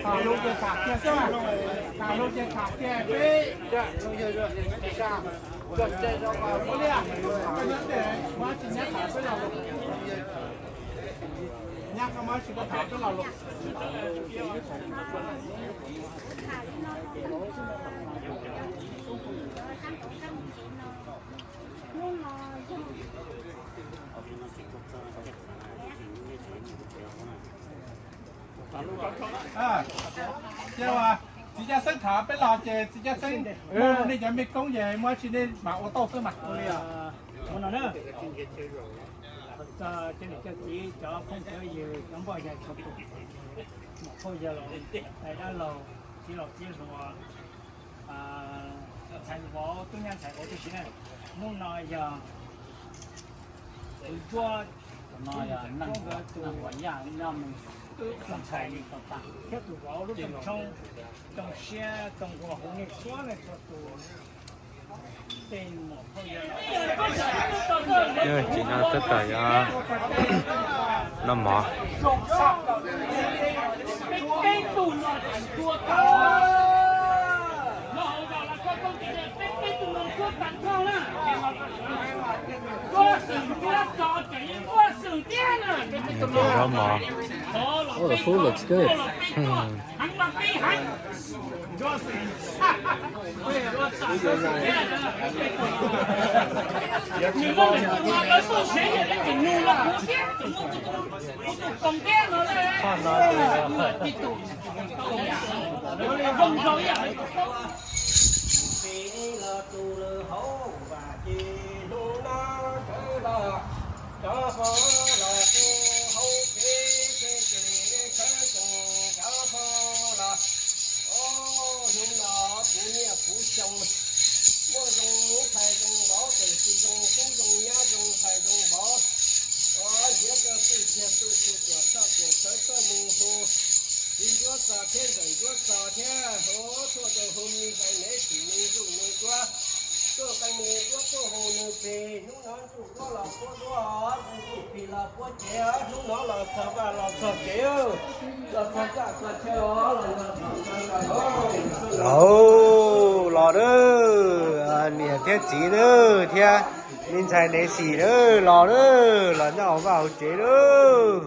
Tham lus ces tham kiag xwb, tham lus ces tham kiag peb. Ua li, koj nyob ntej, muab tsis nyab tham peb los lus. Nyab koj muab tsis koj tham peb los lus. Cia txiv Caj Xeeb tham peb los ces txiv Caj Xeeb muaj nej cov mej koob ces muab tsis nej mam ua tauj xwb mas. Ua no na, txog cov niam cov txiv, cov phooj cov ywg, cov npoj yawg txhua tus, muam phauj yawg laus, tais dab laug, txiv laus txiv hluas, ntxhais vauv, tub nyab ntxhais vauv tib si na. Hnub no yog tus ntsuab, tus ntsuab nkawd tus ntxhais thiab tus vauv lub rooj tshoob, zoo siab zoo nqua hu nej txhua leej txhua tus. Tsis no tab tom yog noj mov. Noj mov. Oh, the food looks good. Peb los tus lawv hauv vam ces hnub no khawb los, cov hmo los tus hauv kev, kev ces khawb tsoom cov hmo los. Hnub no puv niaj puv xyoo, muaj zoo ntxhais zoo vauv, txawm tsis zoo tub zoo nyab, zoo ntxhais zoo vauv, nrhiav rau pwj txiag pwj txhu, tuam txhoj tuam txhawv tuaj mus hu txiv ntsuab txog thiab ntxawm ntsuab txog thiab, hu tuaj rau hu me ntxhais Nev Xim me ntsuj me ntsuab, tuaj qee me ntsuab tuaj hu nws plig. Hnub no ntsuj duab los puab duab, ntsuj plig los puab cev, hnub no los txog vaj los txog tsev, los txog txaj txog chaw, los txog txog txog. Los, los nawb, niam thiab txiv nawb, thiab me ntxhais Nev Xim nawb, los nawb, los nyob hauv vaj hauv tsev nawb.